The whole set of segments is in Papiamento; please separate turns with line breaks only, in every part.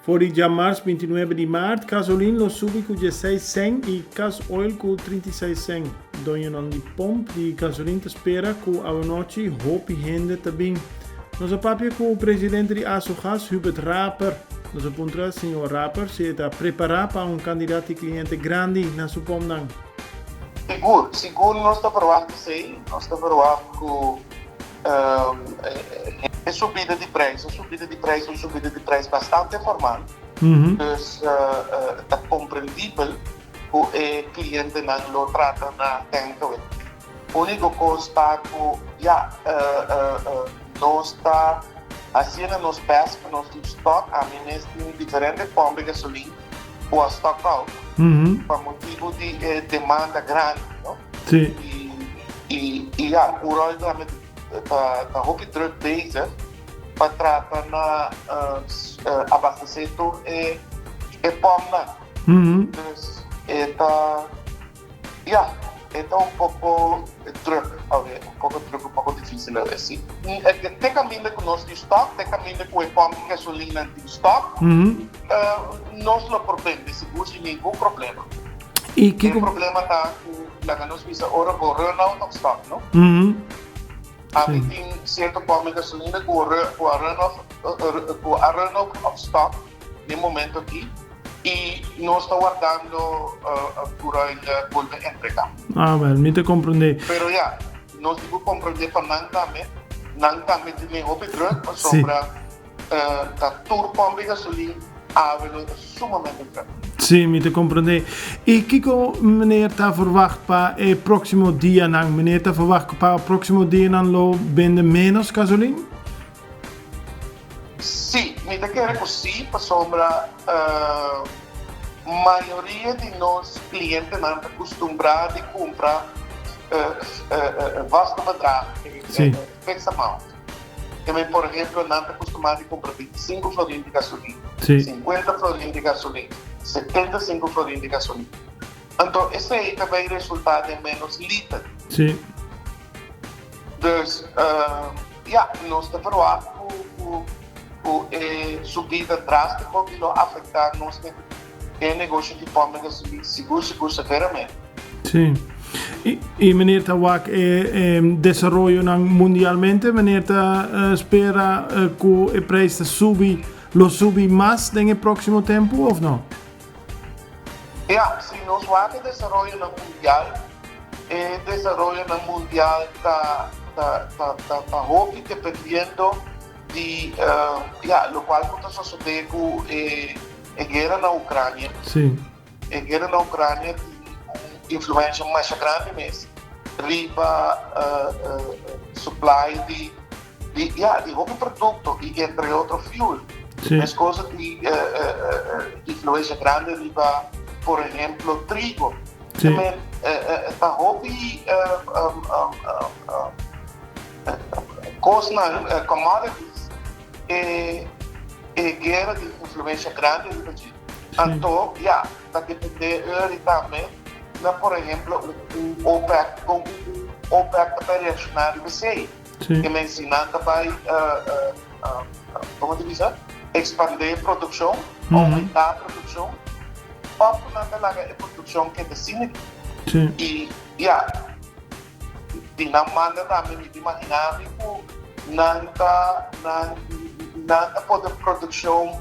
For di djamars 29 di maart, gasolin lo subi ku 16 sèn i gas oil ku 36 sèn. Doñonan di pomp di gasolin ta spera ku awanochi hopi hende ta bin. Nos a papia ku presidente di Asogas, Hubert Raper. Nos a puntra señor Raper si e ta prepará pa un kandidat di kliente grandi na su pompnan.
Sigur, sigur nos ta verwagt esei. Nos ta verwagt ku E subida di prijs, e subida di prijs, un subida di prijs bastante formal. Dus ta comprendibel cu e clientenan lo trata na tank away. Unico cos ta cu ya nos ta haciendo nos best pa nos tin stock. Ami mes tin diferente pomp di gasolin cu a stock out pa motibo di e demanda grandi, no? Y ya, Curoil tambe ta hopi druk bezig pa trata na abastece tur e pompnan. Dus e ta, ya, e ta un poco druk awe, un poco druk, un poco dificil awe, si. Te caminda cu nos tin stock, te caminda cu e pomp di gasolina tin stock, nos lo por bende sigur sin ningun problema.
Y kiko...
E problema ta cu laga nos bisa ora bo run out of stock, no? Ami tin cierto pòmp di gasolina cu cu a run off cu a run out of stock den momento aki y nos ta wardando Curoil bolbe entrega.
Ah, wel, mi ta comprende.
Pero ya, nos tin cu comprende pa nan tambe, nan tambe tin den hopi druk pasobra Ta tur pòmp di gasolin awe lo ta sumamente druk.
Sí, mi ta komprendé. I kiko meneer ta verwacht pa e próksimo dianan? Meneer ta verwacht ku pa e próksimo dianan lo bende ménos gasolin?
Sí, mi ta kere ku sí, pasobra mayoria di nos klientenan ta kustumbrá di kumpra vaste bedrag, fixed amount. Keme por ehemplo nan ta kustumá di kumpra 25 florin di gasolin, 50 florin di gasolin, 75 florin di gasolin. Anto esei ta bai resultá den ménos liter. Dus ya, nos ta verwagt ku ku e subida drástiko aki lo afektá nos e negoshi di pòmp di gasolin sigur sigur severamente.
Sí. I, i meneer ta wak e, e desaroyonan mundialmente, meneer ta uh, spera uh, ku e prijs ta subi, lo subi mas den e próximo tempo of no?
Ja, si nos wak e desaroyonan mundial, e desaroyonan mundial ta ta ta ta, ta hopi dependiendo di uh, ja, lokual ku ta sosode ku e E guera na Ucrania.
Sí.
E guera na Ucrania tin un influencia masha grandi mes riba supply di di ya di hopi producto y entre otro fuel.
Sí.
Mescos tin influencia grandi riba por ehemplo trigo.
Sí.
Men ta hopi cosnan commodities E e guera tin influencia grandi riba dje. Anto, ya, ta depende eur tambe na, por ehemplo, un un OPEC, con un OPEC ta bay reacciona riba esey.
Sí.
E men si nan ta bay, como ta bisa, expande produccion, aumenta produccion, of cu nan ta laga e produccion keda asina.
Sí.
Y, ya. Di nan banda tambe mi ta imagina mi ku nan ta nan nan ta pone produkshon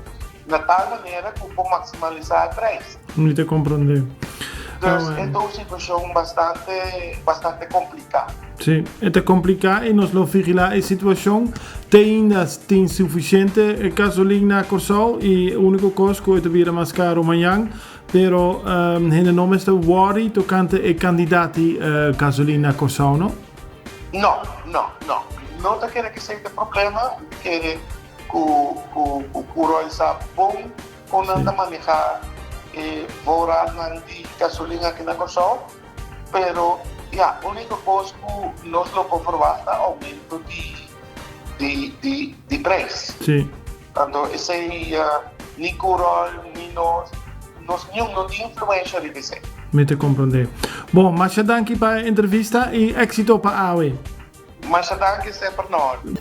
na tal manera ku por maksimalisá e preis.
Mi ta komprondé.
Dus e ta un situashon bastante bastante kompliká.
Sí, e ta kompliká i nos lo vigilá e situashon. Te ainda tin sufisiente gasolin na Kòrsou i úniko kos ku e ta bira mas karu mañan. Pero hende no mester worry tocante e cantidad di gasolina na Corsou, no?
No, no, no. Mi no ta kere cu esey ta e problema. Mi ta kere cu cu cu Curoil sa bon con nan ta maneha e voorraadnan di gasolina aki na Corsou. Pero, ya, unico cos cu nos lo por verwacht ta aumento di di di di prijs. Anto esei ni Curoil ni nos, nos niun no tin influencia riba esei.
Mi ta comprende. Bon, masha danki pa e entrevista y exito pa awe.
Masha danki semper na orde.